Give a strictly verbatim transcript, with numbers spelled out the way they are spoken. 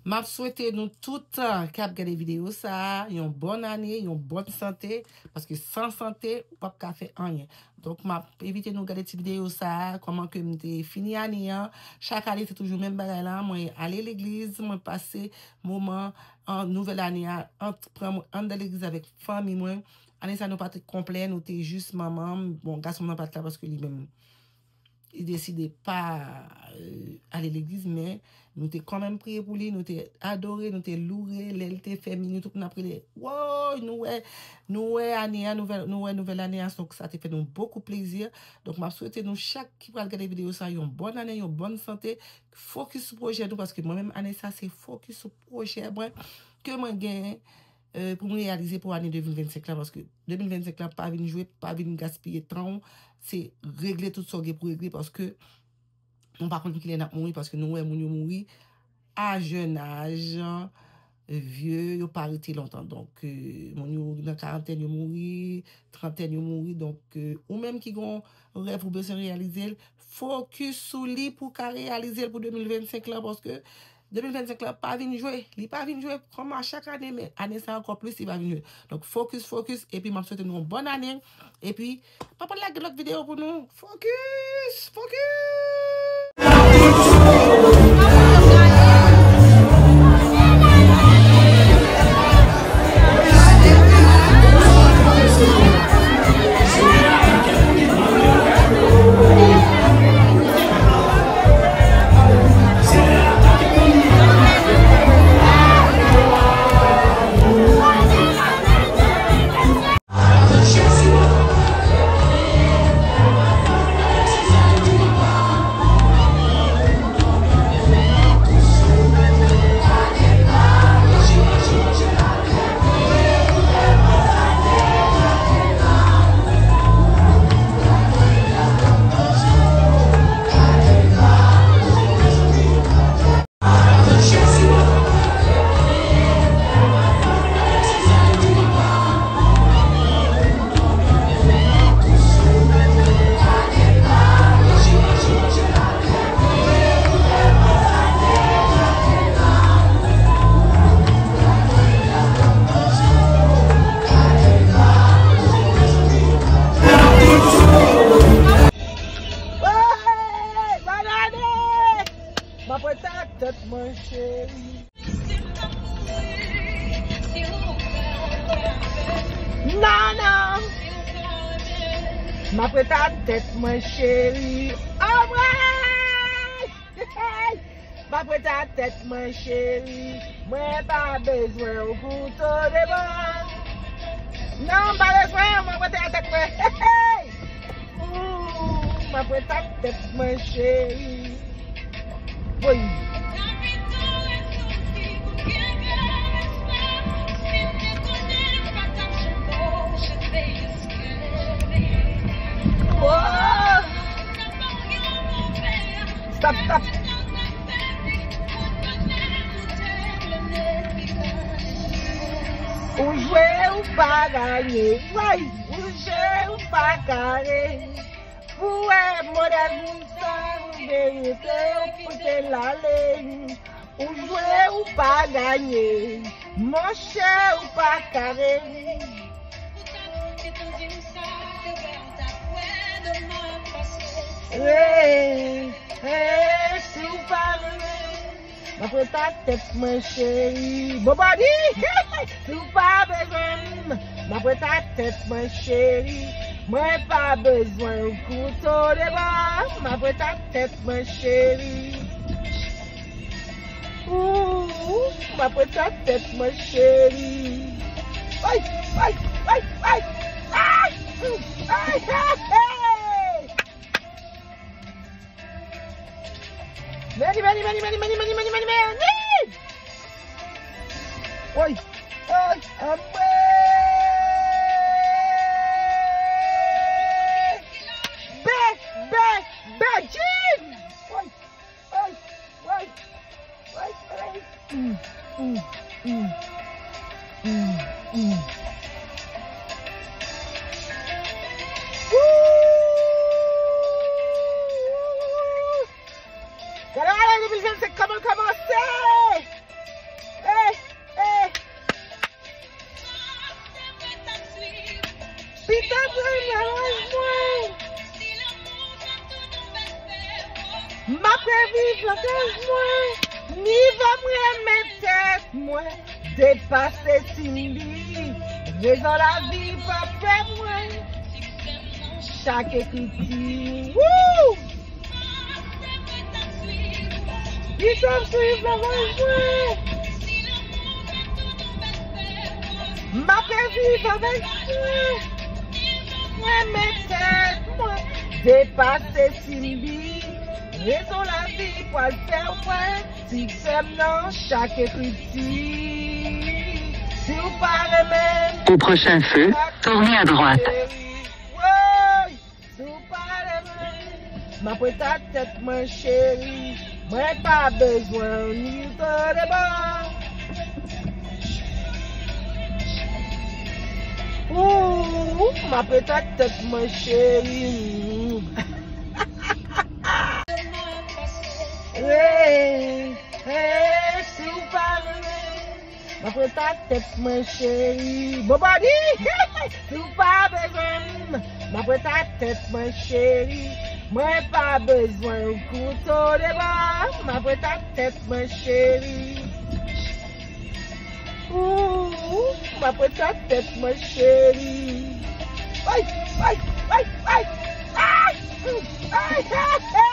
M ap swete nou tout, uh, k ap gade videyo sa a, yon bòn ane, yon bòn sante, paske san sante, ou p ap ka fè anyen. Donk, m ap envite nou gade ti videyo sa a, kòman ke m te fini ane an. Chak ane, se toujou menm bagay la. Mwen ale legliz, mwen pase moman an nouvèl ane a, ant, pran mwen anndan legliz avèk fanmi mwen. Ane sa, nou pa te konplè, nou te jis manman m. Bon, gason m nan pa t la paske li menm, li deside pa, euh, ale legliz, men nou te kanmenm priye pou li, nou te adore, nou te loure. Lè l te fè minui, tout moun ap rele, woy, nou wè, nou wè ane a, nouvèl, nou wè nouvèl ane a, donk sa te fè nou bokou plezi. Donk, m ap swete nou chak ki pral gade videyo sa, yon bòn ane, yon bòn sante. Fokis sou pwojè nou, paske mwen menm, ane sa, se fokis sou pwojè mwen, ke mwen genyen, euh, pou m reyalize pou ane de mil vennsenk la, paske de mil vennsenk la pa vin jwe, pa vin gaspiye tan w, se regle tout sa w gen pou regle, paske nou pa konn kilè n ap mouri, paske nou wè moun yo mouri a jèn aj, vye, yo pa rete lontan. Donk, euh, moun yo nan karantèn yo mouri, trantèn yo mouri. Donk, euh, ou menm ki gon rèv ou bezwen reyalize l, fokis sou li pou w ka reyalize l pou de mil vennsenk la, paske de mil vennsenk la pa vin jwe. Li pa vin jwe kòm a chak ane, men ane sa ankò plis, li pa vin jwe. Donk, fokis, fokis, epi m ap swete nou yon bòn ane. Epi, m ap lage lòt videyo pou nou. Fokis, fokis! Hey, bòn ane! M ap ret ak tèt mwen, cheri. Non, non. M ap ret ak tèt mwen, cheri. Alright! M ap ret ak tèt mwen, cheri. Mwen pa bezwen yon kouto devan. Non, m pa bezwen, m ap ret ak tèt mwen. Hey, hey! Ooh, m ap ret ak tèt mwen, cheri. Woy. Woy. Stop, stop. Ou jwe, ou pa ganye. Woy. Ou jwe, ou pa kare. Pou wè modèl moun sa, ou merite, ou pote l ale. Ou jwe, ou pa ganye. Monchè, ou pa kare. Hey, hey, si w pa renmen. M ap ret ak tèt mwen, cheri. Bon, body! Si w pa bezwen m, m ap ret ak tèt mwen, cheri. Mwen pa bezwen kouto devan. M ap ret ak tèt mwen, cheri. Ooh, m ap ret ak tèt mwen, cheri. Ay, ay, ay, ay. Ah! Ay, ay, ay. Meni, meni, meni, meni. Woy, woy, anmwe. Be, be, Bedjine. Woy, woy, woy, woy, woy. Mm, mm, mm. Mm, mm. Woo! Gade ale de mil vennsenk kòman l kòmanse! Mwen depase Simbi. Rezon lavi pa fè mwen. Chak ekriti. Woo! Li t ap swiv nan mwen. M ap reviv avèk mwen. Mwen met tèt mwen. Depase Simbi. Rezon lavi pral fè mwen. Siksè m nan chak ekriti. Si w pa renmen m, Au prochain feu, tournez à droite. Woy! Si w pa renmen m, m ap ret atè tèt mwen cheri. Mwen pa bezwen w ni tande bò. Ooh, m ap ret atè tèt mwen cheri. Hey, hey, si w pa renmen m, m ap ret atè tèt mwen cheri. Bon, body! Si w pa bezwen m, m ap ret atè tèt mwen cheri. Mwen pa bezwen w kouto deba. M ap ret atè tèt mwen cheri. Ooh, m ap ret atè tèt mwen cheri. Ay, ay, ay, ay. Ay, ay, ay, ay.